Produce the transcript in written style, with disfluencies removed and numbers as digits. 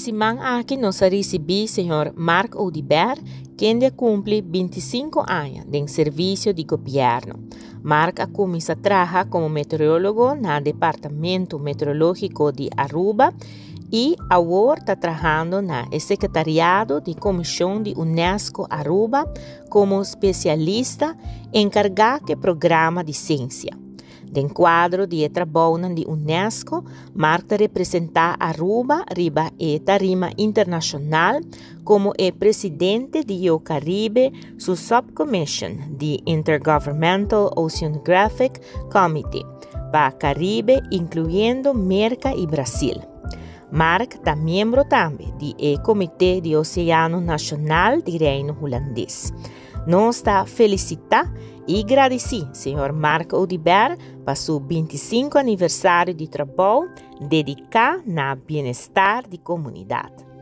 siman aki nos a ricibi señor Mark Oduber, kende a cumpli 25 aña den servicio di gobierno. Mark a cuminsa traha como meteorologo na Departamento Meteorologico di Aruba y awor ta trahando na e Secretariado di Comision di UNESCO Aruba como specialista encarga cu e programa di ciencia. Den cuadro di e trabounan di UNESCO, Mark ta representa Aruba riba e tarima internacional como e presidente di IOCaribe su Subcommission di Intergovernmental Oceanographic Committee pa Caribe incluyendo Merca y Brasil. Mark ta miembro tambe di e Comite di Oceano Nacional di Reino Hulandes. Nos ta felicita y gradici señor Mark Oduber pa su 25 aniversario di trabou dedica na bienestar di comunidad.